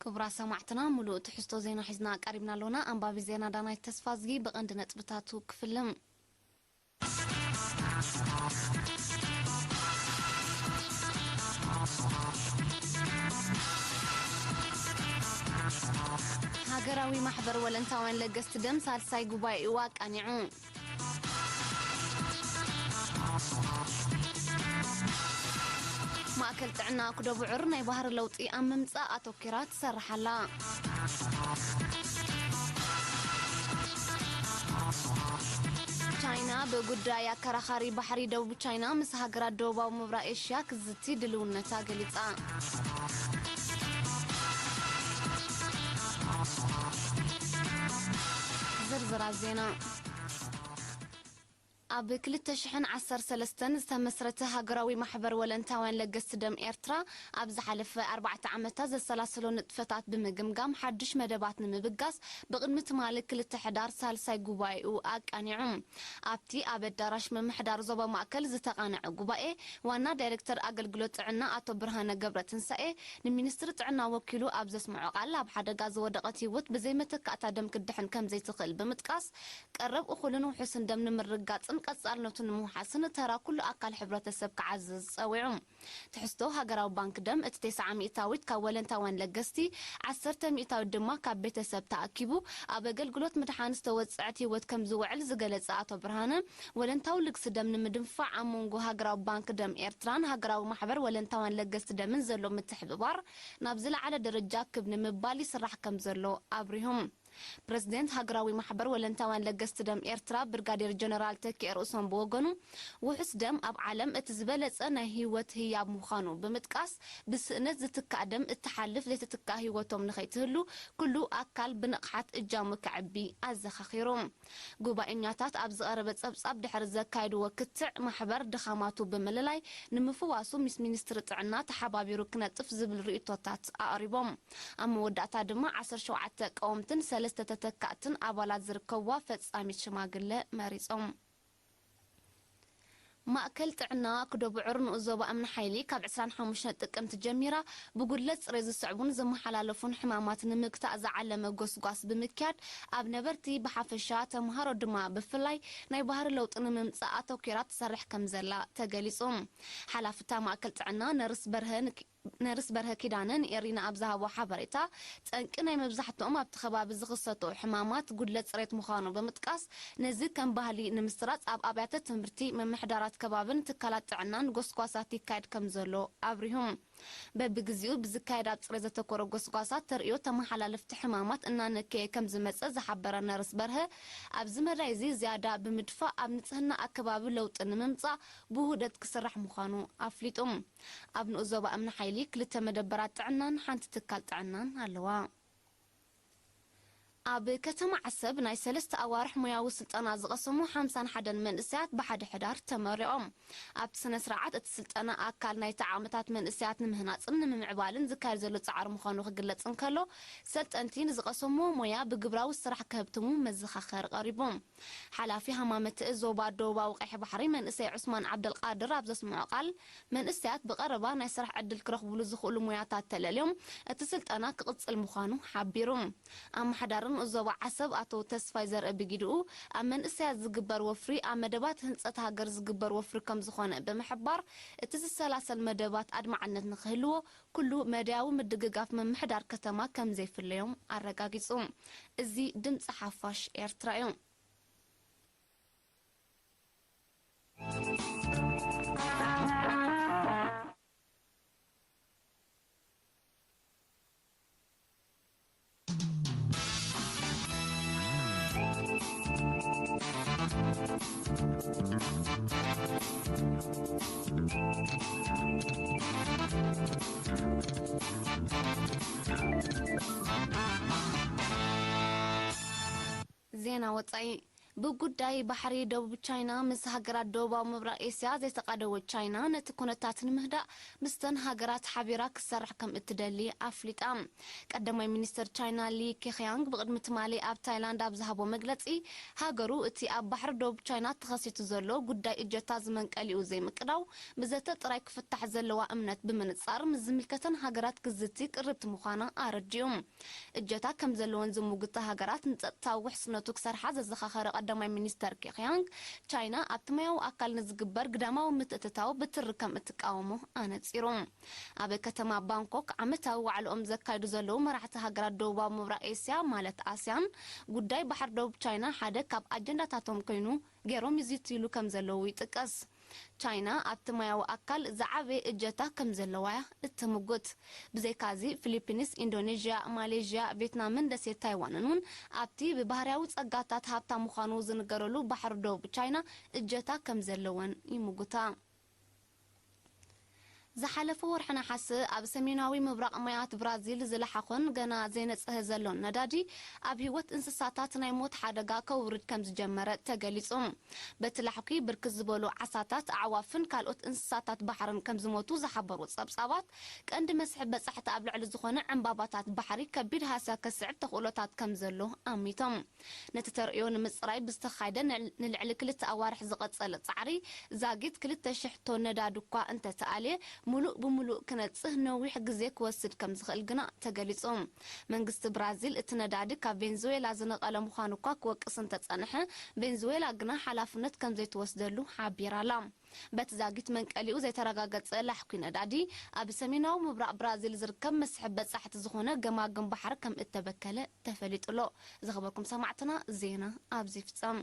ክቡራት ሰማዕትና፣ ሙሉእ ትሕዝቶ ዜና ሒዝና ቀሪብና ኣሎና። ኣንባቢ ዜና ዳናይት ተስፋዝጊ። ብቐንዲ ነጥብታቱ ክፍልም። ሃገራዊ ማሕበር ወለንታውያን ለገስቲ ደም ሳልሳይ ጉባኤኡ ኣቃኒዑ። ማእከል ጥዕና ኩደቡዑር ናይ ባህሪ ለውጢ ኣብ ምምጻእ ኣተኲራ ትሰርሕ ኣላ። ቻይና ብጉዳይ ኣከራኻሪ ባሕሪ ደቡብ ቻይና ምስ ሃገራት ደቡባዊ ምብራቕ ኤሽያ ክትዝቲ ድልውነታ ገሊጻ። ዝርዝራት ዜና። ኣብ ክልተ ሽሕን ዓሰርተ ሰለስተን ዝተመስረተ ሃገራዊ ማሕበር ወለንታውያን ለገስቲ ደም ኤርትራ፣ ኣብ ዝሓለፈ ኣርባዕተ ዓመታት ዘሰላሰሎ ንጥፈታት ብምግምጋም፣ ሓድሽ መደባት ንምብጋስ ብቕድሚ ትማሊ ክልተ ሕዳር ሳልሳይ ጉባኤኡ ኣቃኒዑ። ኣብቲ ኣብ ኣዳራሽ ምምሕዳር ዞባ ማእከል ዝተቓነዐ ጉባኤ፣ ዋና ዳይሬክተር ኣገልግሎት ጥዕና ኣቶ ብርሃነ ገብረትንሳኤ፣ ንሚኒስትሪ ጥዕና ወኪሉ ኣብ ዘስምዖ ቃል፣ ኣብ ሓደጋ ዝወደቐት ህይወት ብዘይ መተካእታ ደም ክትድሕን ከም ዘይትኽእል ብምጥቃስ፣ ቀረብ እኹልን ውሑስን ደም ንምርግጋጽን ቀጻልነቱ ንምውሓስን ተራ ኩሉ ኣካል ሕብረተሰብ ክዓዝዝ ጸዊዑ። ትሕዝቶ ሃገራዊ ባንክ ደም፣ እቲ ተስዓ ሚእታዊት ካብ ወለንታውያን ለገስቲ፣ ዓሰርተ ሚእታዊት ድማ ካብ ቤተሰብ ተኣኪቡ ኣብ ኣገልግሎት ምድሓን ዝተወጽዐት ህይወት ከም ዝውዕል ዝገለጸ ኣቶ ብርሃነ፣ ወለንታዊ ልግሲ ደም ንምድንፋዕ ኣብ መንጎ ሃገራዊ ባንክ ደም ኤርትራን ሃገራዊ ማሕበር ወለንታውያን ለገስቲ ደምን ዘሎ ምትሕብባር ናብ ዝለዓለ ደረጃ ክብ ንምባል ይስራሕ ከም ዘሎ ኣብሪሆም። ፕረዚደንት ሃገራዊ ማሕበር ወለንታውያን ለገስቲ ደም ኤርትራ ብርጋዴር ጀነራል ተኪኤ ርእሶም ብወገኑ፣ ውሑስ ደም ኣብ ዓለም እቲ ዝበለጸ ናይ ህይወት ህያብ ምዃኑ ብምጥቃስ፣ ብስእነት ዝትካእ ደም እትሓልፍ ዘይትትካእ ህይወቶም ንኸይትህሉ ኩሉ ኣካል ብንቕሓት እጃሙ ከዕቢ ኣዘኻኺሩ። ጉባኤኛታት ኣብ ዝቐረበ ጸብጻብ ድሕሪ ዘካየድዎ ክትዕ፣ ማሕበር ድኻማቱ ብምልላይ ንምፍዋሱ ምስ ሚኒስትሪ ጥዕና ተሓባቢሩ ክነጥፍ ዝብል ርእይቶታት ኣቕሪቦም። ኣብ መወዳእታ ድማ ዓሰርተ ሸውዓተ ቀወምትን ሰለስተ ተተካእትን ኣባላት ዝርከብዋ ፈጻሚት ሽማግለ መሪጾም። ማእከል ጥዕና ኩደቡዑር ንኡስ ዞባ እምኒ ሓይሊ ካብ ዕስራን ሓሙሽተን ጥቅምቲ ጀሚራ ብጉድለት ጽሬት ዝስዕቡን ዝመሓላለፉን ሕማማት ንምግታእ ዝዓለመ ጎስጓስ ብምክያድ ኣብ ነበርቲ ብሓፈሻ ተምሃሮ ድማ ብፍላይ ናይ ባህሪ ለውጢ ንምምጻእ ኣተኲራ ትሰርሕ ከም ዘላ ተገሊጹ። ሓላፍታ ማእከል ጥዕና ነርስ በርሀ ነርስ በርሀ ኪዳነ ንኤሪና ኣብ ዝሃቦ ሓበሬታ፣ ጠንቂ ናይ መብዛሕትኦም ኣብቲ ከባቢ ዝኽሰቱ ሕማማት ጉድለት ጽሬት ምዃኑ ብምጥቃስ፣ ነዚ ከም ባህሊ ንምስራጽ ኣብ ኣብያተ ትምህርቲ፣ ምምሕዳራት ከባብን ትካላት ጥዕናን ጎስጓሳት ይካየድ ከም ዘሎ ኣብሪሁ። በብግዜኡ ብዝካየድ ኣብ ጽሬት ዘተኮረ ጎስጓሳት ተርእዮ ተመሓላለፍቲ ሕማማት እናነከየ ከም ዝመጸ ዝሓበረ ነርስ በርሀ፣ ኣብዚ መዳይ እዚ ዝያዳ ብምድፋእ ኣብ ንጽህና ኣከባቢ ለውጢ ንምምጻእ ብውህደት ክስራሕ ምዃኑ ኣፍሊጡ። ኣብ ንኡስ ዞባ እምኒ ሓይሊ ክልተ መደበራት ጥዕናን ሓንቲ ትካል ጥዕናን ኣለዋ። ኣብ ከተማ ዓሰብ ናይ ሰለስተ ኣዋርሕ ሞያዊ ስልጠና ዝቐሰሙ ሓምሳን ሓደን መንእሰያት ብሓደ ሕዳር ተመሪቖም። ኣብቲ ስነ ስርዓት እቲ ስልጠና ኣካል ናይቲ ዓመታት መንእሰያት ንምህናፅን ንምምዕባልን ዝካየድ ዘሎ ፃዕሪ ምዃኑ ክግለጽ እንከሎ፣ ሰልጠንቲ ንዝቐሰምዎ ሞያ ብግብራዊ ስራሕ ከህብትሙ መዘኻኸሪ ቀሪቡ። ሓላፊ ሃማመተ ዞባ ደቡባዊ ቀይሕ ባሕሪ መንእሰይ ዑስማን ዓብደልቃድር ኣብ ዘስምዖ ቃል፣ መንእሰያት ብቐረባ ናይ ስራሕ ዕድል ክረኽብሉ ዝኽእሉ ሞያታት ተለልዮም እቲ ስልጠና ክቕጽል ምዃኑ ሓቢሩ። ኣመሓዳሪ ንኡስ ዞባ ዓሰብ ኣቶ ተስፋይ ዘርአ ብጊድኡ፣ ኣብ መንእሰያት ዝግበር ወፍሪ ኣብ መደባት ህንጸት ሃገር ዝግበር ወፍሪ ከም ዝኾነ ብምሕባር፣ እቲ ዝሰላሰል መደባት ኣድማዕነት ንኽህልዎ ኩሉ መዳያዊ ምድግጋፍ ምምሕዳር ከተማ ከም ዘይፍለዮም ኣረጋጊጹ። እዚ ድምጺ ሓፋሽ ኤርትራ እዩ። ዜና ወጻኢ። ብጉዳይ ባሕሪ ደቡብ ቻይና ምስ ሃገራት ደቡባዊ ምብራቕ ኤስያ ዘይተቓደወት ቻይና፣ ነቲ ኩነታት ንምህዳእ ምስተን ሃገራት ሓቢራ ክትሰርሕ ከም እትደሊ ኣፍሊጣ። ቀዳማይ ሚኒስተር ቻይና ሊ ኬኽያንግ ብቕድሚ ትማሊ ኣብ ታይላንድ ኣብ ዝሃቦ መግለጺ፣ ሃገሩ እቲ ኣብ ባሕሪ ደቡብ ቻይና ተኸሲቱ ዘሎ ጉዳይ እጀታ ዝመንቀሊኡ ዘይምቅዳው ብዘተ ጥራይ ክፍታሕ ዘለዋ እምነት ብምንጻር፣ ምስ ዝምልከተን ሃገራት ክዝቲ ቅርብቲ ምዃና ኣረዲኡ። እጀታ ከም ዘለወን ዝምጉታ ሃገራት ንጸጥታዊ ውሕስነቱ ክሰርሓ ዘዘኻኸረ ቀዳማይ ሚኒስተር ኬኽያንግ፣ ቻይና ኣብቲ ማያዊ ኣካል ንዝግበር ግዳማዊ ምትእትታው ብትሪ ከም እትቃወሞ ኣነጺሩ። ኣብ ከተማ ባንኮክ ዓመታዊ ዋዕላኦም ዘካይዱ ዘለዉ መራሕቲ ሃገራት ደቡባዊ ምብራቕ ኤስያ ማለት ኣስያን፣ ጉዳይ ባሕሪ ደቡብ ቻይና ሓደ ካብ ኣጀንዳታቶም ኮይኑ ገይሮም ይዝትይሉ ከም ዘለዉ ይጥቀስ። ቻይና ኣብቲ ማያዊ ኣካል ዝዓበየ እጀታ ከም ዘለዋ እያ እትምጉት። ብዘይካዚ ፊሊፒንስ፣ ኢንዶኔዥያ፣ ማሌዥያ፣ ቬትናምን ደሴት ታይዋንን እውን ኣብቲ ብባህርያዊ ጸጋታት ሃብታም ምዃኑ ዝንገረሉ ባሕሪ ደቡብ ቻይና እጀታ ከም ዘለወን ይምጉታ። ዝሓለፈ ወርሒ ነሓሰ ኣብ ሰሜናዊ ምብራቕ ማያት ብራዚል ዝለሓኾን ገና ዘይነጽሀ ዘሎን ነዳዲ ኣብ ህይወት እንስሳታት ናይ ሞት ሓደጋ ከውርድ ከም ዝጀመረ ተገሊጹ። በቲ ላሕኩ ብርክት ዝበሉ ዓሳታት፣ ኣዕዋፍን ካልኦት እንስሳታት ባሕርን ከም ዝሞቱ ዝሓበሩ ጸብጻባት፣ ቀንዲ መስሕብ በጻሕቲ ኣብ ልዕሊ ዝኾነ ዕምባባታት ባሕሪ ከቢድ ሃስያ ከስዕብ ተኽእሎታት ከም ዘሎ ኣሚቶም። ነቲ ተርእዮ ንምጽራይ ብዝተኻየደ ንል-፣ ንልዕሊ ክልተ ኣዋርሕ ዝቐጸለ ጻዕሪ፣ ዛጊት ክልተ ሽሕ ቶን ነዳዲ እኳ እንተተኣልየ፣ ምሉእ ብምሉእ ክነጽህ ነዊሕ ግዜ ክወስድ ከም ዝኽእል ግና ተገሊጹ። መንግስቲ ብራዚል እቲ ነዳዲ ካብ ቬንዙዌላ ዝነቐለ ምዃኑ እኳ ክወቅስ እንተጸንሐ፣ ቬንዙዌላ ግና ሓላፍነት ከም ዘይትወስደሉ ሓቢራ ኣላ። በቲ ዛጊት መንቀሊኡ ዘይተረጋገጸ ላሕኩ ነዳዲ፣ ኣብ ሰሜናዊ ምብራቕ ብራዚል ዝርከብ መስሕብ በጻሕቲ ዝኾነ ገማግም ባሕሪ ከም እተበከለ ተፈሊጡ ኣሎ። ዝኸበርኩም ሰማዕትና፣ ዜና ኣብዚ ይፍጸም።